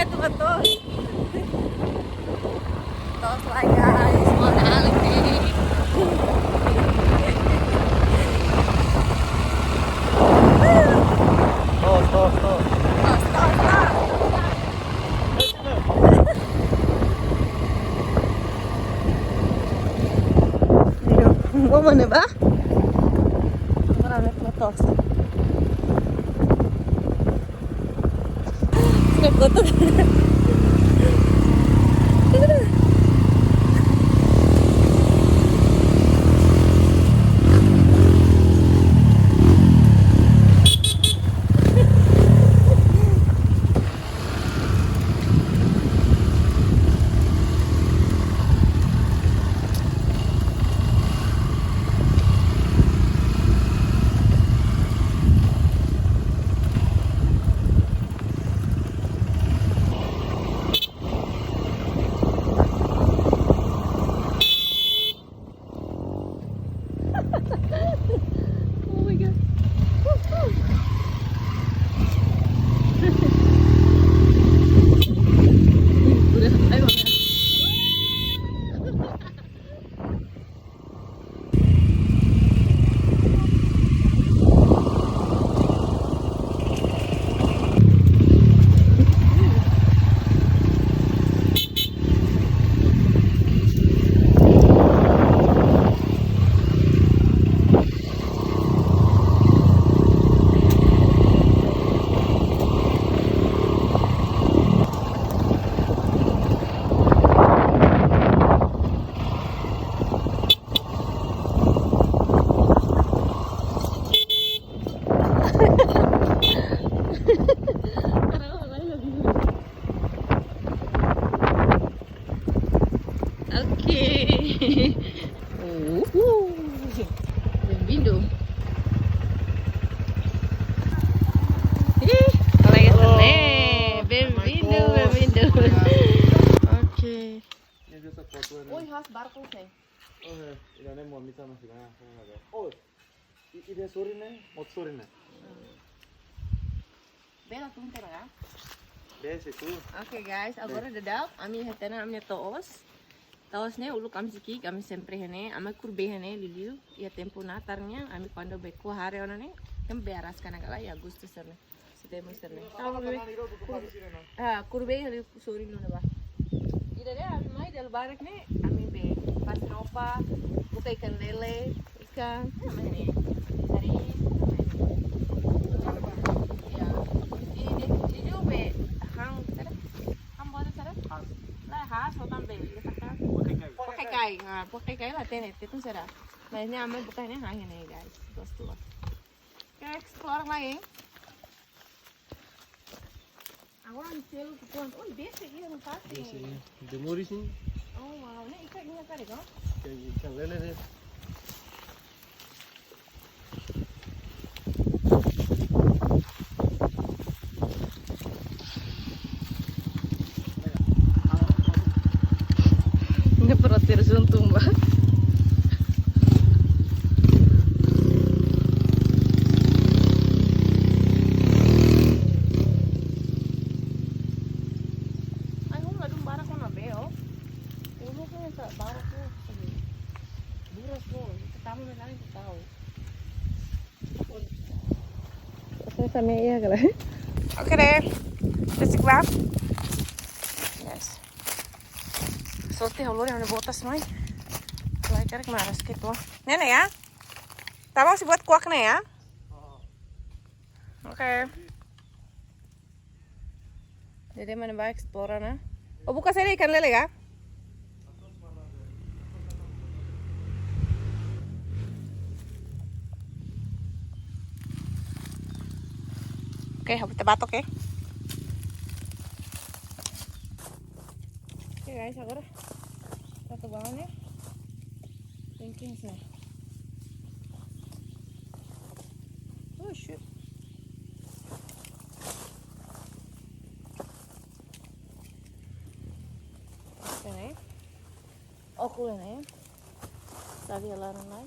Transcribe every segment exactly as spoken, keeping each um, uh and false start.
Betul, betul. To'os lai, guys. Mau balik nih. To'os, to'os, to'os. To'os, to'os, to'os. Ayo, vamos, né, ba? Agora vai pra tosse. Fica todo. Oh my God. Udah, ayo, Mama. Ok. Uhul. Bem-vindo. Ih, kolega Halo. Sene. Bem-vindo, Assalamualaikum. Bem-vindo. Ok. Ini dia satu satuan. Oi, has barco, Sene. Oh, eh, ini ada mau minta masih banyak. Oh, ada. Oh, i-, ida sorin ne'e, mot sorin ne'e. Bela tunta ya. Bela situ. Oke, guys, agora daudaun ami iha tiha ona ami-nia to'os. To'os ne'e uluk ami siki, ami sempre iha ne'e, ami kurbe iha ne'e liuliu, iha tempu Natal nian, ami kuandu bá ko'a hare ona ne'e, ami bá araska ona kala iha Agostu sira-ne'e. Setembru sira-ne'e. Tahu, kurbe. Kur-, ah, kurbe iha liu sorin ona ba. Ida-ne'e ami mai dala barak ne'e, ami bá fase roupa, buka ikan lele, ikan, ne'e mai ne'e. Dari, ne'e mai ne'e. Ya. Ida, ida bá han, sira? Han buat sira? Haas. Lae, haas, ho também. Ida taka. Pu'a kai-kai. Pu'a kai-kai, ha, pu'a kai-kai la hatene, tetun sira. Mas ne'e ami buka ne'e han ne'e, guys. Gostu ba. Ke explore mai, hein? Agora ami selu ke ponto. Oi, bese iha no fase. Bese iha. Demora sim. Oh, wow. Ne'e ikan iha kare, no? Ikan, ikan lele de'it. Ini perut tersuntung, Mbak. Ai, hum, ladún barak ona bee, ó. Uluk ne'e ita barak ne'e. Buras, ó. Ita tama mai ne'e, ita tahu. Oke, sampai iya kala. Oke deh. Let's go. Yes. Sorte ha'u lori ha'u-nia botas mai. Lai karik maras ke tua. Ne'e ne'e ya. Tama si buat kuak ne'e ya. Oke. Jadi mana ba explore ona. Oh, buka saida ikan lele ka? Oke, habis tebatok ya. Oke guys, agora satu bangun ya. Thank you, sir. Oh, shoot. Oke, ne'e. Oke, ne'e. Sabi alarm lai.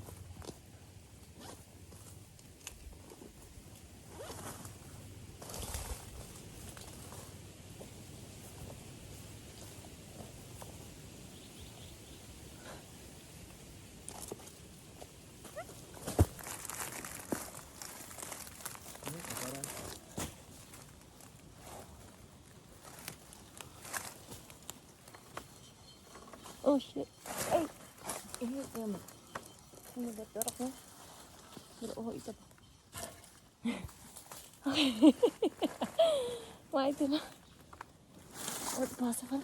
Oh shit. Ei. Ini dia, Mak. Ini dia dorok, nih. Ber-, oh, itu. Wah, itu, nah. Oh, pas apa?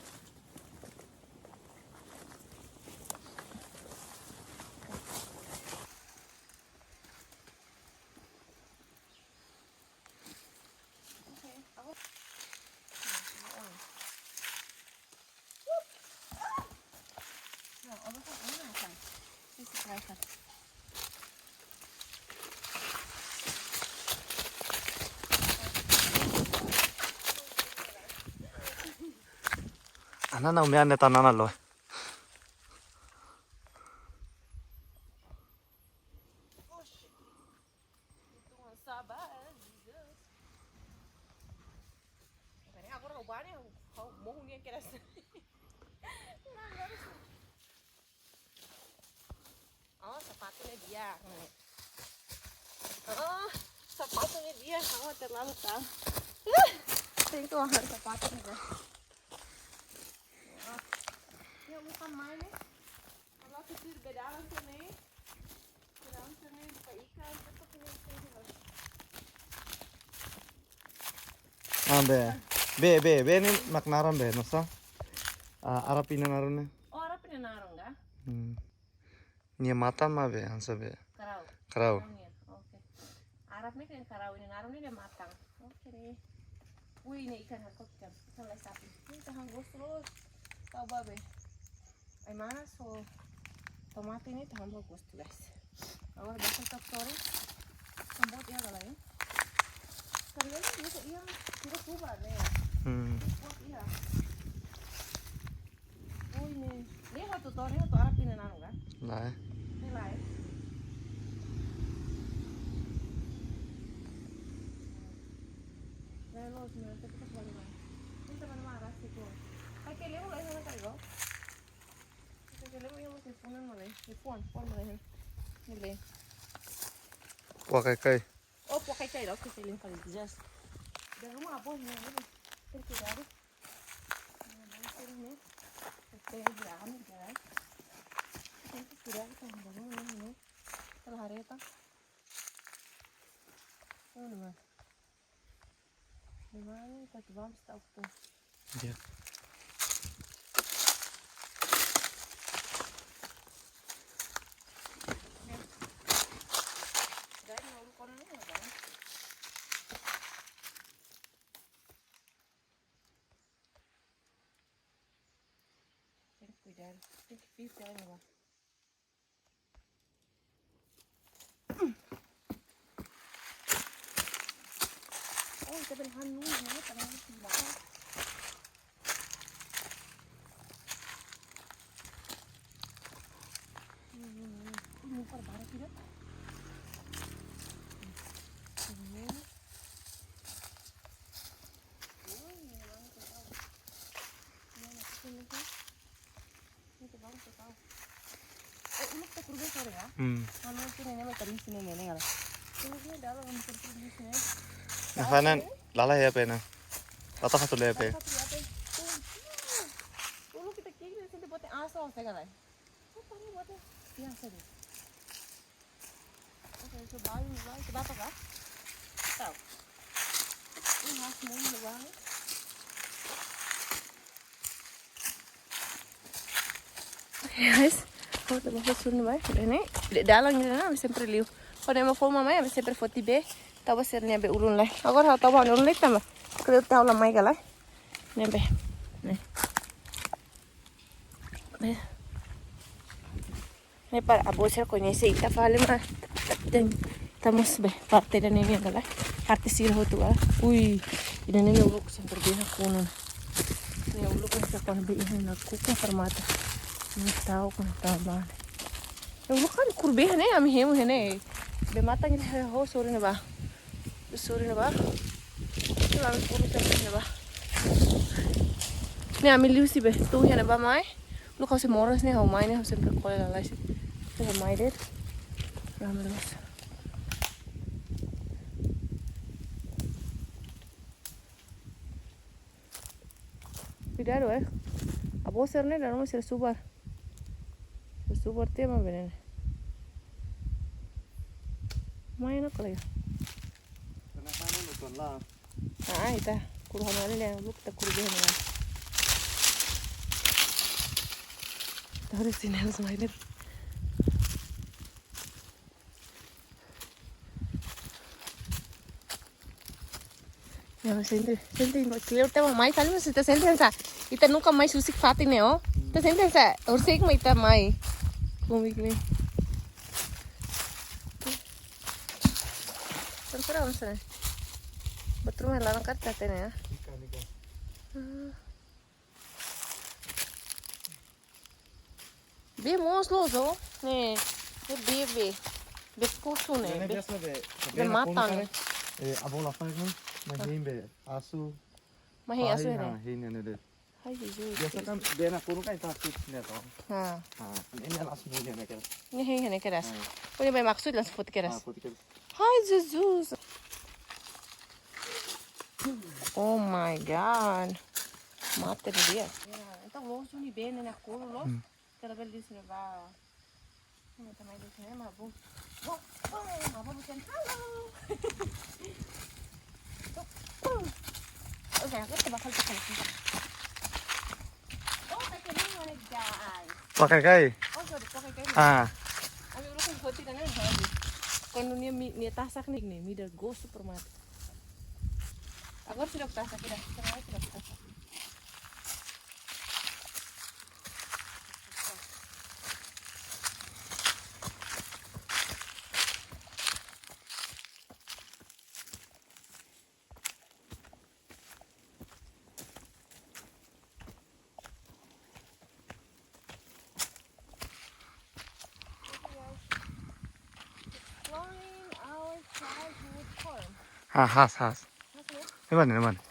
Oke, aku. Nah, obat kan ini makan. Ini si kelaikan. Ana na umi ane tanana lo. Oh, shit. Itu nggak sabar, Jesus. Makanya aku orang ubahnya, kau mau nih yang kira. Oh, sapatunya dia. Oh, sapatunya dia. Oh, terlalu tahu. Tenke mahal sapatunya, guys. Oh. Ya, bukan main, eh. Kalau aku suruh beda dalam sana, eh. Dalam sana, buka ikan, tetap ini ikan juga. Ah, be. Be, be, be, ne'e mak naran be, no sa? Ah, Arab nia naran ne'e. Oh, Arab nia naran ka? Hmm. Nia matan mak be, hanesan be. Karau. Karau. Karau nia. Oke. Arab ne'e kan karau, nia naran ne'e nia matan. Oke deh. Wih, ne'e ikan harkok ikan. Ikan lai sapi. Ne'e tahan gosto loos. Tau ba be. Ai mana so tomate ne'e tahan ba gosto, guys. Agora basta tok sore. Sambot ya kalau ya. Karena ini bisa iya, tidak coba deh. Hmm. Buat iya. Oh, ini. Ne'e hotu to, ne'e hotu Arab nia naran ka? Lae. Ne'e lae. Ne'e loos, ne'e tapi tak balik lagi. Ini teman marah sih tuh. Pakai lemu lah sana kali kok. Pakai lemu yang masih punan malah. Di puan, puan malah. Ini deh. Pakai kai. Oh, pakai kai lah, oke, lem kali, just. Dari rumah apa ini? Terkira. Ini, ini. Oke, jangan, guys. Ini tidak, kita bangun ini. Telah hari itu. Oh, nama. Nama ini, kita tuh bang, kita waktu. Iya. Dari mau lu kono ini apa? Tem que cuidar, tem que ficar, né? Oh, kita beli hanu, ya, tanah di bawah. Hmm, hmm, hmm. Ini muka baru tidak? Hmm. Oh, ini mana kita tahu. Ini mana kita tahu. Itu baru kita tahu. Eh, uluk tak kurbe sore ya? Hmm. Kalau itu nenek mau terus nenek nenek lah. Uluknya dalam hampir terus nenek. Nah, kanan, lala ya pena. Tata satu lepe. Satu lepe. Tuh. Uluk kita kiri sini buat asal saya kan. Apa nih buatnya? Biasa deh. Oke, coba ini, coba. Coba apa, Kak? Tahu. Ini khas mulu, Bang. Oke, guys. Ha'u tau ba fó sunu ba. Ne'e, dalan ne'e, ami sempre liu. Kuandu ema fó mamai, ami sempre fó tiha be. Tau ba sira-nia be ulun lai. Agora ha'u tau ba ulun lai tanba. Kuandu tau la mai ka lae. Ne'e be. Ne'e. Ne'e. Ne'e para avó sira koñese ita fali mak. Tem, tamos be parte ida-ne'e nian ka lae. Parte sira hotu ka lae. Ui, ida-ne'e uluk sempre be hakunu. Ne'e uluk ne'e sa kuandu be iha nakukun para mata. Ne'e tau, ne'e tau ba. Ne'e uluk kan kurbe ne'e, ami hemu ne'e. Be matan ne'e ho sorin ne'ebá. Be sorin ne'ebá. Lalu kurbe ne'ebá. Ne'e ami liu husi be, tuun iha ne'ebá mai. Uluk ha'u sei moras ne'e, ha'u mai ne'e, ha'u sempre kole lalais. Ha'u mai de'it. Rame loos. Kuidadu, eh. Avó sira ne'e, dala ruma sira subar. Super tema benen. Mai no kali. Kena mana no kon la. Ah, ita kuru hanu ale le, buk ta kuru be hanu. Tore sinyal smainer. Ya, sente, sente, no, clear tema mai, sabe, mas ita sente sa, ita nunka mai husik fatin ne'e, oh. Ita sente sa, orsida mak ita mai. Komik ni. Tan sera, tan sera. Betul mai larang karta tene ya. Nika, nika. Ah. Bee moos loos, ne'e, ne'e bee, bee. Bee kusu ne'e, ne'e bee, biasa bee, bee matan. Ne'e, eh, avó la faz, ne'e? Mas hein bee, asu. Mas hein asu, hein, ne'e? Hein ne'e de'it. Ai, Jesus. Biasa kan bee nakonu kan ita fix ne'e to. Ha. Ha, ne'e, ne'e la asu ne'e, ne'e kedas. Ne'e hein, ne'e kedas. Ha. Punya bee maksud langsung foti kedas. Ha, foti kedas. Ai, Jesus. Oh my God. Mate dia. Ya, entaun loos ne'e bee ne'e nakonu loos. Hmm. Kala bele di sini ba. Ini sama ini sini mah, Bu. Bu, Bu, apa bukan? Halo. Oke, aku coba kali pakai. Oh, pakai ini mana, guys? Pakai kai? Oh, sorry, pakai kai. Ah. Ami uluk kan hoti dan ada. Kan dunia mi, mi tasak nih, nih, mi dah go super mati. Agora sudah tasak, sudah. Sudah, sudah tasak. Exploring our childhood home. Ha, haas, haas. Haas, ya? Ne'ebá ne'e, ne'ebá ne'e.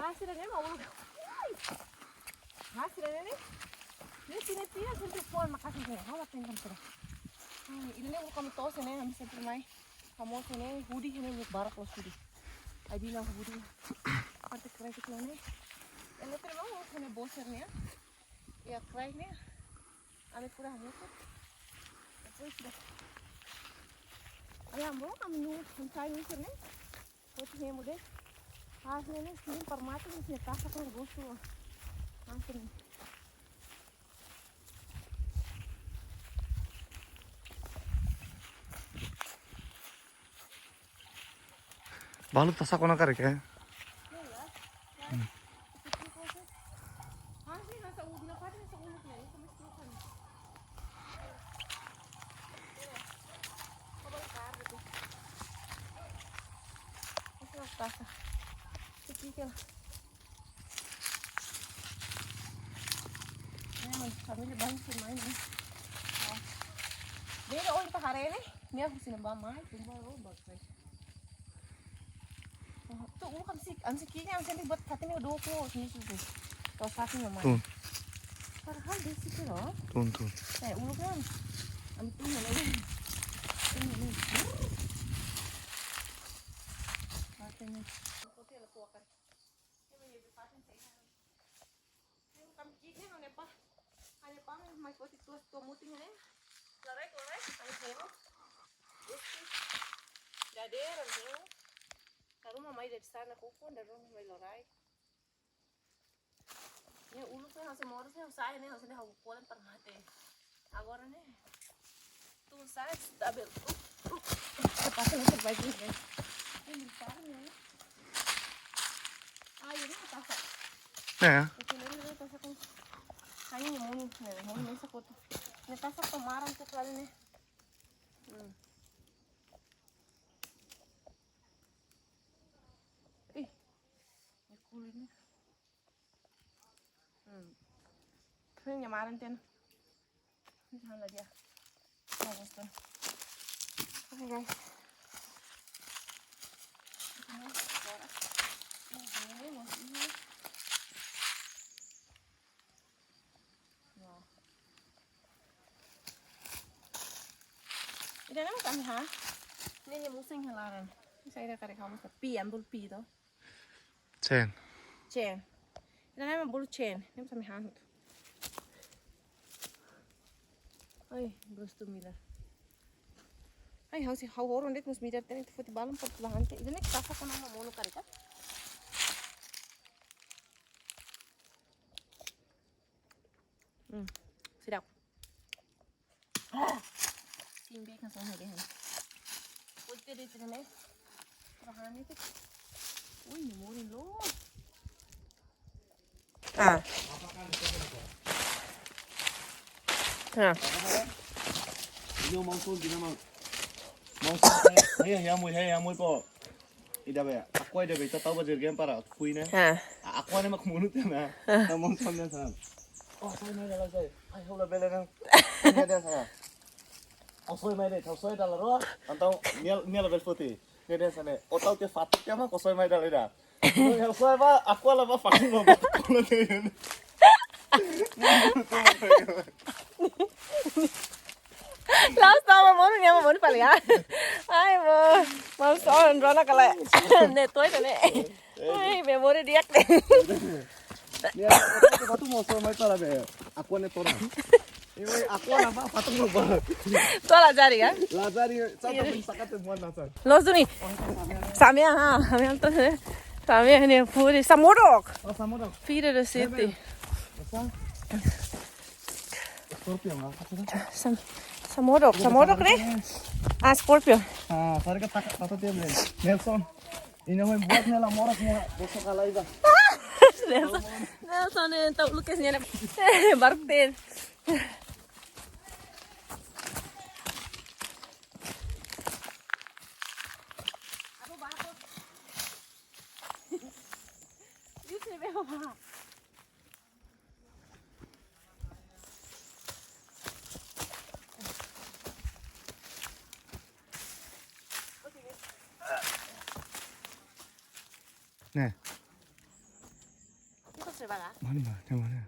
Haas, sira-ne'e mak uluk. Haas, sira-ne'e. Ne'e sini tiha sempre fó makasih sini. Halo, tenkan sira. Ai, ida-ne'e uluk ami to'o sini, ami sempre mai. Famoso ne'e, hudi ne'e uluk barak loos hudi. Ai, dina hudi. Parte keren ke ne'e. Yang ne'e terus mau ne'e boser ne'e. Ya, keren ne'e. Ami kura hamutuk. Depois dah. Ai, ambo, ami nu, nu cai nu sini. Kau sini mudé. Haas ne'e, ne'e, sini permata, sini tasak ne'e gostu. Haas ne'e. Balu tasak ona karik, eh? Tasak. Ne'e, família banyak sih main, ne'e. Oh. Beda, oh, ita haree ne'e. Ne'e aku sini ba mai, tumba, oh, bagus. Oh, tu uluk ami sik, ami sik ki'ik, ami sik buat katin ne'e doko, sini, sini, sini. Tuh, satu nama. Tun. Padahal dia sih, loh. Tun, tun. Eh, uluk kan. Ami tun, mana ini? Tun, ini. Katin ne'e. Ami ki'ik ne'e, ha'u-nia pá. Ha'u-nia pá mai foti tua, tua mutin ne'e. Loraik, loraik, ha'u-nia hemu. Esti. Dadeer, ha'u-nia hemu. Dala ruma mai dari sana koko, dala ruma mai loraik. Ne'e uluk ne'e ha'u sei moras ne'e, ha'u sai ne'e, ha'u sei ha'u kolen para mate. Agora ne'e. Tun sai stabil. Uh, uh. Pasa na survive ne'e, guys. Ne'e, ne'e, ne'e. Ai, ne'e tasak. É. Aquele ali ne'e tasak. Ai, ne'e monu, ne'e monu ne'e sakoto. Ne'e tasak tomaran tu kali ne'e. Hmm. Ih. Ne'e kuli ne'e. Hmm. Kali ne'e maran ten. Jangan lagi ya. Bagus tuh. Oke, guys. Ini agora. Ini, ini, ini. Wah. Ida-ne'e mak ami hahú. Ne'e, ne'e musin helaran. Saida karik ha'u mós pii, ami bolu pii to. Chain. Chain. Ida-ne'e mak bolu chain. Ne'e mak ami hahú. Ai, gostu midar. Ai, ha'u sei, ha'u horon de'it mós midar tene foti balun para la hante. Ida-ne'e kasa kona monu karika. Hmm, sedap. Ah, sin bek na sana deh. Foti de'it ne'e. Para hane tu. Ui, ni morin loos. Ah. Ah. Ini mau sun, dina mau. Mau sun, hei, hei, ya mui, hei, ya mui po. Ida be, Aqua ida be, ita tau ba jergen para kui ne'e. Ah. A-, Aqua ne'e mak monu tiha ona. Ah. Ita mau sun ne'e sana. Oh, soe mai dala soe. Ai, hula bele ne'e. Ne'e de'it sana. Oh, soe mai de'it, oh, soe dala rua. Entaun, nia, nia labele foti. Ne'e de'it sana. Oh, tau tiha fatuk tiha mak, oh, soe mai dala ida. Yang soe ba, Aqua la ba fatuk ba. La'ós tama monu, nia monu fali ya. Ai, mo. Mau soe, rona kala. Ne'e to'o ne'e. Ai, memori di'ak de'it. Nia, fatuk mau soe mai para be. Aqua ne'e tora. Iwe, Aqua la ba, fatuk mau ba. To'o la jari kan? La jari, satu pun sakat temuan nasan. Loos duni. Samea, ha, samea tu, eh. Samea ne'e foti. Samodok. Oh, samodok. Fira do sete. Apa? Scorpion, apa sih? Sam-, samodok, samodok ne'e? Ah, scorpion. Ah, sorry ka tak, tak dia beli. Nelson. Ini mau buat nih lah, moras nih, bosok kalah itu. Nelson, Nelson ne'e tau lukes ne'e. Baruk de'it. Ne'e. Mana, mana?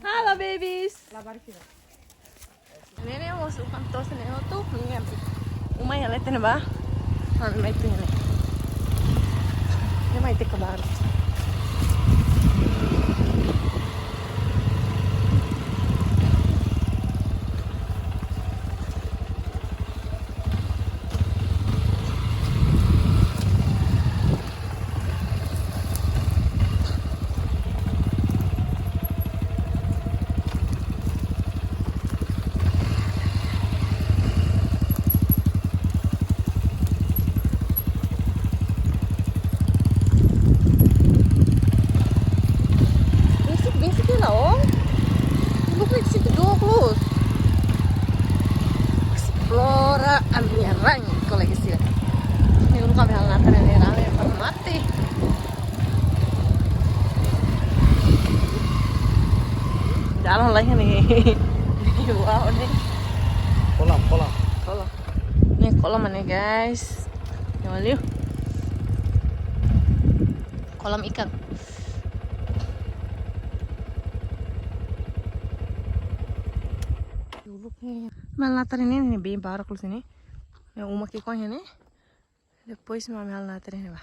Halo, babies. Ne'e ne'e mós ukun tos ne'e hotu, ne'e. Uma iha leten ne'ebá. Ha'u mai iha ne'e. Ne'e mai iha kabar. Besik, besik ya lah, oh. Look like situ dua puluh. Explora Amiarang, kalau istilah. Ini dulu kami hal nanti, rame, mati. Jalan lagi nih. Wow, nih. Kolam, kolam. Kolam. Nih kolam mana, guys? Yang mana, yuk? Kolam ikan. Dulu kayaknya. Mana latar ini, nih, bem baru kalau sini. Yang uma kikwanya nih. Depois mami hal na trene ba.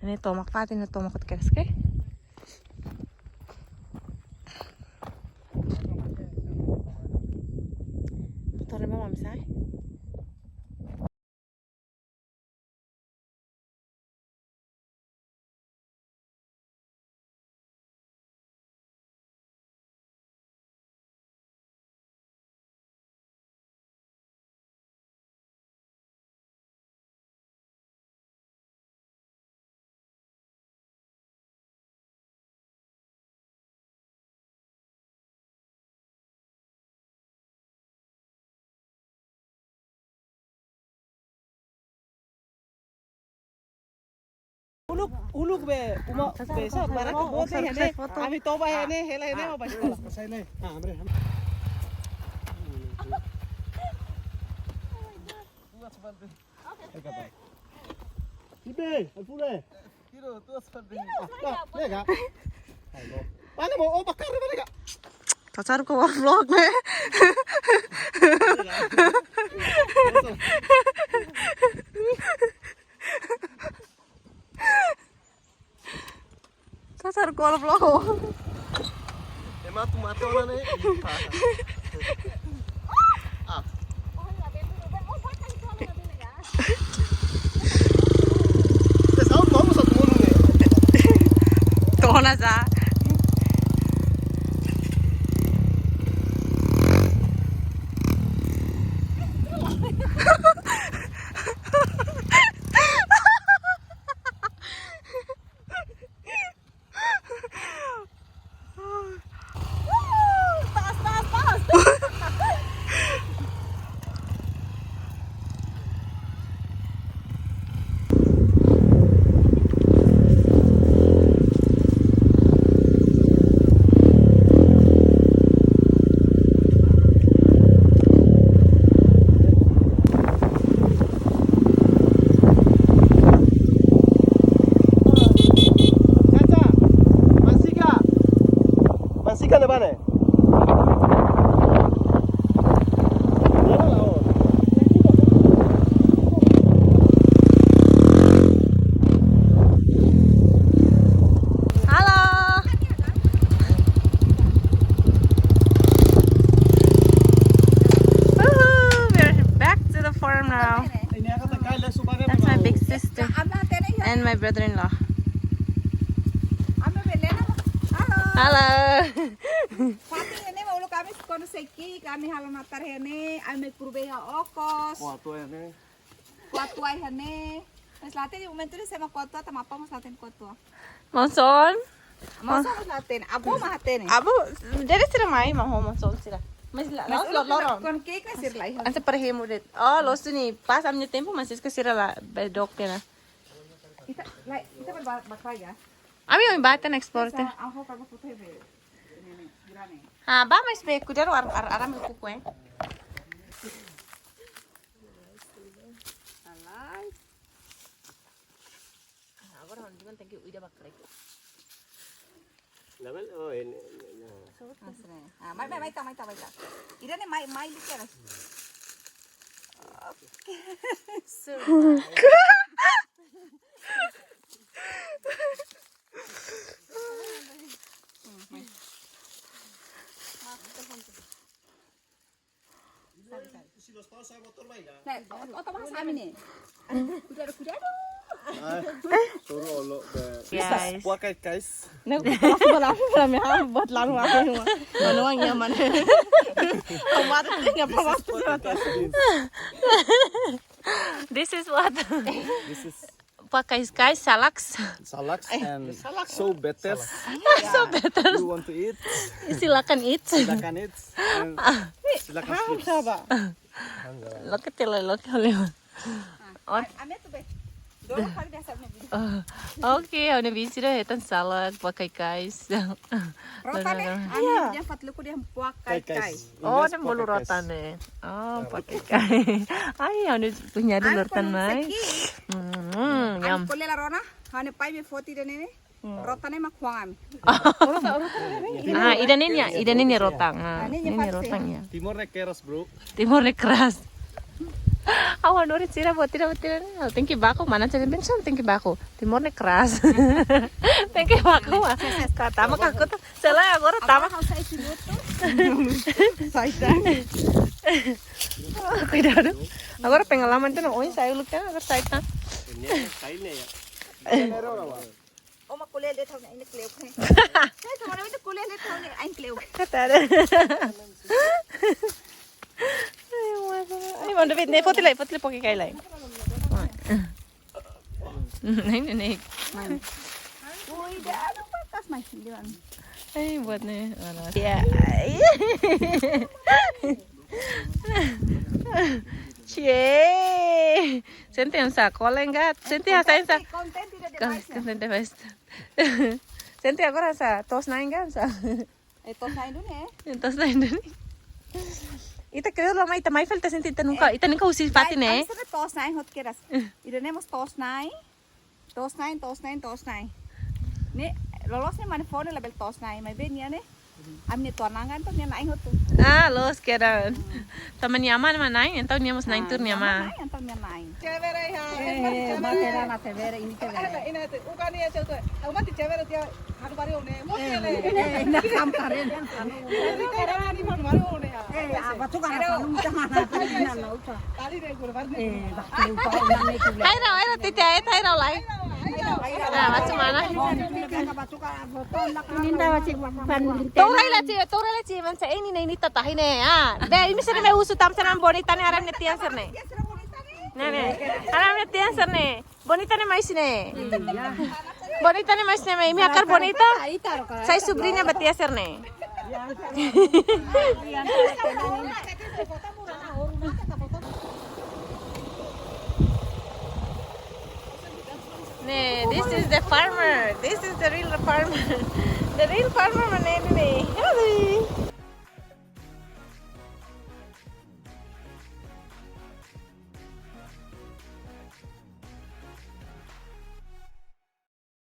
Ne'e tomak fatin, ne'e tomak kot keras ke. Torre ba mami sai. Uluk be, uma, be, sa, barak ke bote hene, ami toba hene, hela hene, mau baca. Pasai ne. Ah, amre. Ibe, alfule. Tiro, tuas fadli. Ah, lega. Mana mau, oh, bakar, mana lega? Tacar ko vlog ne. Tacar ko vlog. Ema tu mate ona ne. Ah. Pessoal, vamos ao mundo, né? Tona za. Masika. Masika ne'ebá ne'e. Halo. Woohoo, we're back to the farm now. That's my big sister and my brother-in-law. Halo. Halo. Fatin ne'e mak uluk ami kuandu sei ki'ik, ami halo natar ne'e, ami kuru-bee iha okos. Kuat tuai ne'e. Kuat tuai ne'e. Mas la hatene momentu ne'e sé mak kuat tuai, tanba apá mós la hatene kuat tuai. Maun Son? Maun Son mós la hatene. Avó mak hatene. Avó, dere sira mai, mak ho maun Son sira. Mas la, mas la, uluk la, la, kuandu ki'ik ne'e sira la iha. Antes para hemu de'it. Oh, loos duni pas ami-nia tempu, mas iska sira la, be dok kena. Ita, la, ita ba, ba, ba, ya. Ami, ami bá tiha ona ekspor tiha. Sa, ah, ho, kago foto be. Ne'e, ne'e, grande. Ah, bá, mas be, kuidadu ar, ar, aram kuku, eh. Alai. Ah, agora ha'u-nia liman tenke uida ba krek. Label, oh, ini, ini, ini. Ah, sini. Ah, mai, mai, mai, ta, mai, ta, mai, ta. Ida-ne'e mai, mai, lihat. Oke. Sudah. Nah, o-, oto bahasa ami ne'e. Kuidadu, kuidadu. Ai, turu olo be. Guys. Puak kaikais. Nah, pas bola aku pernah mi ha buat lalu aku. Mana uang nyaman. Kemarin dia apa waktu. This is what? This is Puak kaikais, salaks. Salaks and so better. So better. You want to eat? Silakan eat. Silakan eat. And silakan sleep. Loke tela, loke oleh. Ot. Ah, oke, ha'u-nia biin sira hetan salak, puak kaikais. Rota ne'e, ami dehan fatluku dehan puak kaikais. Oh, dehan bolu rota ne'e. Oh, puak kaikais. Ai, ha'u-nia kunyadu lortan mai. Hmm, yum. Ami ko'alia la rona, ha'u-nia pai mai foti ida-ne'e. Rota ne'e mak kuang ami. Ah, ida-ne'e nia, ida-ne'e nia rota. Ah, ne'e nia rota nia. Timor ne'e keras, bro. Timor ne'e keras. Awan ori sira buat tidak, buat tidak. Tenke baku, mana cari bensin, tenke baku. Timor ne'e keras. Tenke baku. Kata maka aku tuh, selae agora tama. Kuidadu. Agora pengalaman tuh, no, oin sai uluk kan, agora sai tan. Ini sai ne ya. Oma ko'alia de'it ha'u-nia ain kleuk. Hei, kamu nama itu ko'alia de'it ha'u-nia ain kleuk. Kata ada. Ai, manda bit ne foti lai, foti lai puak kaikais lai. Ne'e, ne'e, ne'e. Ui, dah ada pakas mai, dewan. Ai, buat ne'e. Ya. Cie. Sente yang sa kolengat, sente yang sa. Konten tidak Kan, kan tente mais. Sente agora sa, to'os-na'in kan sa. Eh, to'os-na'in duni, eh? To'os-na'in duni. Ita kriolu mai, ita mai fali ita sente ita nunka, ita nunka husi fatin ne'e. Ami sente to'os-na'in hotu kedas. Ida-ne'e mós to'os-na'in. To'os-na'in, to'os-na'in, to'os-na'in. Ne'e, loloos ne'e mane fó ne'e labele to'os-na'in, maibé nia ne'e. Ami-nia tuan-na'an kan, entaun nia na'in hotu. Ah, loos kedas. Tanba nia aman mak na'in, entaun nia mós na'in tuur nia aman. Na'in, entaun nia na'in. Chévere, ya. Eh, eh, mate rana chévere, ini chévere. Ina, ina, bukan ya, chévere. Aku mati chévere dia, hanu baru ne. Eh, eh, nak kampar ya, nak anu. Ini chévere, ini hanu baru ne ya. Eh, apa tuh kan anu macam mana? Tali deh, gua baru. Eh, baku lupa, ulang itu. Hai rau, hai rau, titi ai, hai rau lai. Ah, macam mana? Ini nda wajib pan. Tou rai la ci, tou rai la ci, man sa ini ne'e, ini tatahi ne'e. Ah, de, imi sira mai husu tan sira bonita ne'e, ha'u-nia tian sira ne'e. Ne'e, ne'e. Ha'u-nia tian sira ne'e. Bonita ne'e mai sini. Bonita ne'e mai sini, imi hakarak bonita. Sai sobriña ba tian sira ne'e. Ne'e, this is the farmer. This is the real farmer. The real farmer mak ne'e ne'e. Halo.